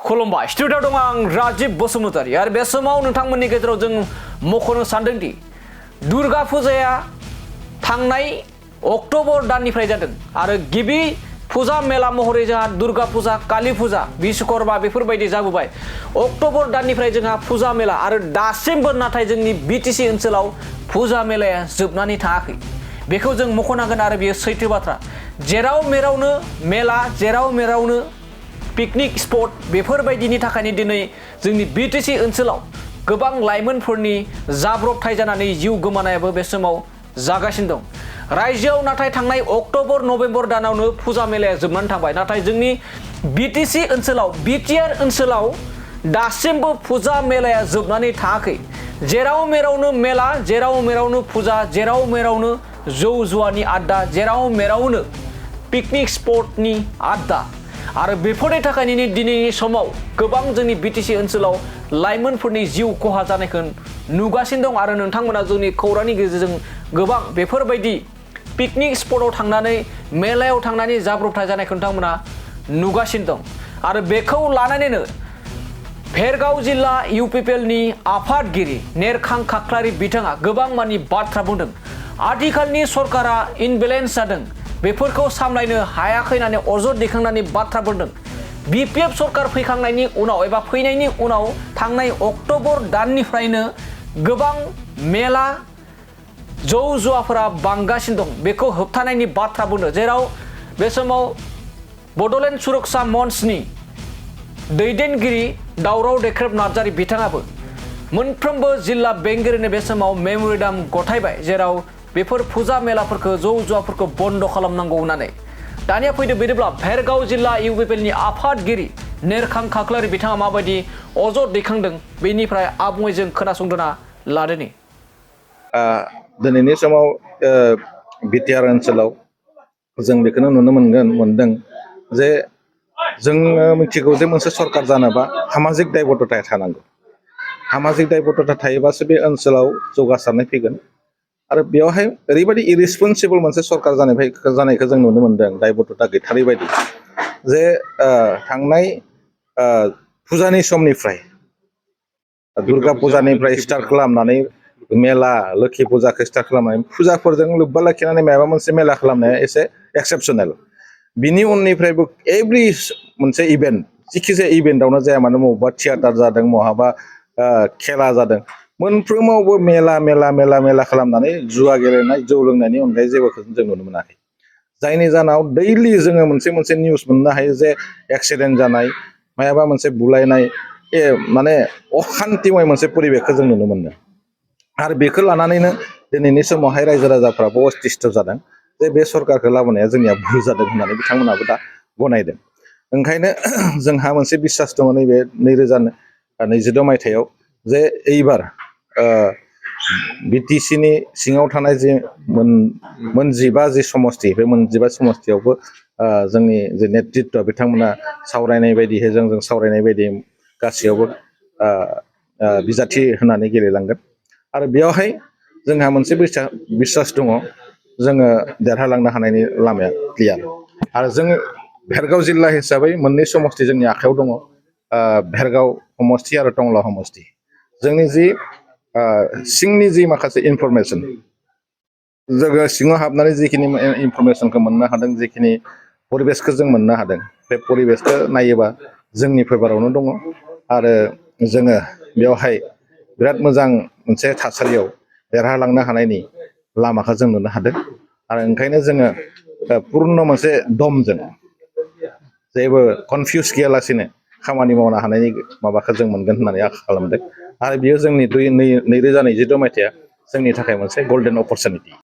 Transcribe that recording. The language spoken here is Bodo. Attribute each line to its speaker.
Speaker 1: खुलुमबाय स्टुडिय'आव दं आं राजिब बसुमतारी आरो बे समाव नोंथांमोननि गेजेराव जों मख'नो सानदोंदि दुर्गा फुजाया थांनाय अक्ट'बर दाननिफ्राय जादों आरो गिबि फुजा मेला महरै जोंहा दुर्गा फुजा काली फुजा बिश्वकर्मा बेफोरबायदि जाबोबाय अक्ट'बर दाननिफ्राय जोंहा फुजा मेला आरो दासिमबो नाथाय जोंनि बिटिसि ओनसोलाव फुजा मेलाया जोबनानै थाङाखै बेखौ जों मख'नांगोन आरो बेयो सैथो बाथ्रा जेराव मेरावनो मेला जेराव मेरावनो पिकनिक स्पट बेफोरबायदिनि थाखायनो दिनै जोंनि बिटिसि ओनसोलाव गोबां लाइमोनफोरनि जाब्रबथाय जानानै जिउ गोमानायाबो बे समाव जागासिनो दं रायजोआव नाथाय थांनाय अक्ट'बर नभेम्बर दानावनो फुजा मेलाया जोबनानै थांबाय नाथाय जोंनि बिटिसि ओनसोलाव बिटिआर ओनसोलाव दासिमबो फुजा मेलाया जोबनानै थाङाखै जेराव मेरावनो मेला जेराव मेरावनो फुजा जेराव मेरावनो जौ जुवानि आड्डा जेराव मेरावनो पिकनिक स्पटनि आड्डा आरो बेफोरनि थाखायनो दिनैनि समाव गोबां जोंनि बिटिसि ओनसोलाव लाइमोनफोरनि जिउ खहा जानायखौ नुगासिनो दं आरो नोंथांमोना जोंनि खौरांनि गेजेरजों गोबां बेफोरबायदि पिकनिक स्पटआव थांनानै मेलायाव थांनानै जाब्रबथाय जानायखौ नोंथांमोना नुगासिनो दं आरो बेखौ लानानैनो भेरगाव जिल्ला इउपिपिएलनि आफादगिरि नेरखां खाख्लारि बिथाङा गोबां मानि बाथ्रा बुंदों आथिखालनि सरकारा इनबेलेन्स जादों बेफोरखौ सामलायनो हायाखै होननानै अजद दैखांनानै बाथ्रा बुंदों बिपिएफ सरकार फैखांनायनि उनाव एबा फैनायनि उनाव थांनाय अक्ट'बर दाननिफ्रायनो गोबां मेला जौ जुवाफोरा बांगासिनो दं बेखौ होबथानायनि बाथ्रा बुंदों जेराव बे समाव बड'लेण्ड सुरक्षा मन्चनि दैदेनगिरि दावराव देख्रेब नार्जारि बिथाङाबो मोनफ्रोमबो जिल्ला बेंगिरिनो बे समाव मेम'रेन्डाम गथायबाय जेराव बेफोर फुजा मेलाफोरखौ जौ जुवाफोरखौ बन्द' खालामनांगौ होननानै दानिया फैदो बिदिब्ला भेरगाव जिल्ला इउपिपिएलनि आफादगिरि नेरखां खाख्लारि बिथाङा माबायदि अजद दैखांदों बेनिफ्राय आबुङै जों खोनासंदोना लादोनि
Speaker 2: दिनैनि समाव बिटिआर ओनसोलाव जों बेखौनो नुनो मोनदों जे जोङो मिथिगौ जे मोनसे सरकार जानोबा सामाजिक दायबद्धता थानांगौ सामाजिक दायबद्धता थायोबासो बे ओनसोलाव जौगासारनाय फैगोन आरो बेवहाय ओरैबायदि इरेसपन्सिबल मोनसे सरकार जानायखौ जों नुनो मोनदों दायबद्धता गैथारै बायदि जे थांनाय फुजानि समनिफ्राय दुर्गा फुजानिफ्राय स्टार्ट खालामनानै मेला लोखि फुजाखौ स्टार्ट खालामनानै फुजाफोरजों लोब्बा लाखिनानै माबा मोनसे मेला खालामनाया एसे एक्सेपसनेल बिनि उननिफ्रायबो एभ्रि मोनसे इभेन्ट जिखि जाया इभेन्टआवनो जाया मानो बबेबा थियेटार जादों बहाबा खेला जादों मोनफ्रोमावबो मेला खालामनानै जुवा गेलेनाय जौ लोंनायनि अनगायै जेबोखौ जों नुनो मोनाखै जायनि जाहोनाव दैलि जोङो मोनसे निउस मोननो हायो जे एक्सिडेन्ट जानाय मायाबा मोनसे बुलायनाय माने अखान्तिमय मोनसे परिबेखखौ जों नुनो मोनो आरो बेखौ लानानैनो दिनैनि समावहाय रायजो राजाफ्राबो अस्थिस्थ जादों जे बे सरकारखौ लाबोनाया जोंनिया भुल जादों होननानै बिथांमोनाबो दा गनायदों ओंखायनो जोंहा मोनसे बिसास दङ नैबे 2026 मायथाइयाव जे एइबार बिटिसिनि सिङाव थानाय जे मोनजिबा जि समस्ति बे मोनजिबा समस्तियावबो जोंनि जे नेतृत्व बिथांमोना सावरायनाय बायदिहै जों सावरायनाय बायदि गासैयावबो बिजाथि होनानै गेलेलांगोन आरो बेयावहाय जोंहा मोनसे बिसास दङ जोङो देरहालांनो हानायनि लामाया क्लियार आरो जोङो भेरगाव जिल्ला हिसाबै मोननै समस्ति जोंनि आखायाव दङ भेरगाव समस्ति आरो टंला समस्ति जोंनि जि सिंनि जि माखासे इनफरमेसन जोङो सिङाव हाबनानै जिखिनि इनफरमेसनखौ मोननो हादों जिखिनि परिबेसखौ जों मोननो हादों बे परिबेसखौ नायोबा जोंनि फेभारावनो दङ आरो जोङो बेवहाय बिराद मोजां मोनसे थासारियाव देरहालांनो हानायनि लामाखौ जों नुनो हादों आरो ओंखायनो जोङो पुर्न मोनसे दमजों जेबो कनफिउस गैयालासेनो खामानि मावनो हानायनि माबाखौ जों मोनगोन होननानै आसा खालामदों आरो बियो जोंनि 2026 मायथाइया जोंनि थाखाय मोनसे गल्डेन अपरचुनिटि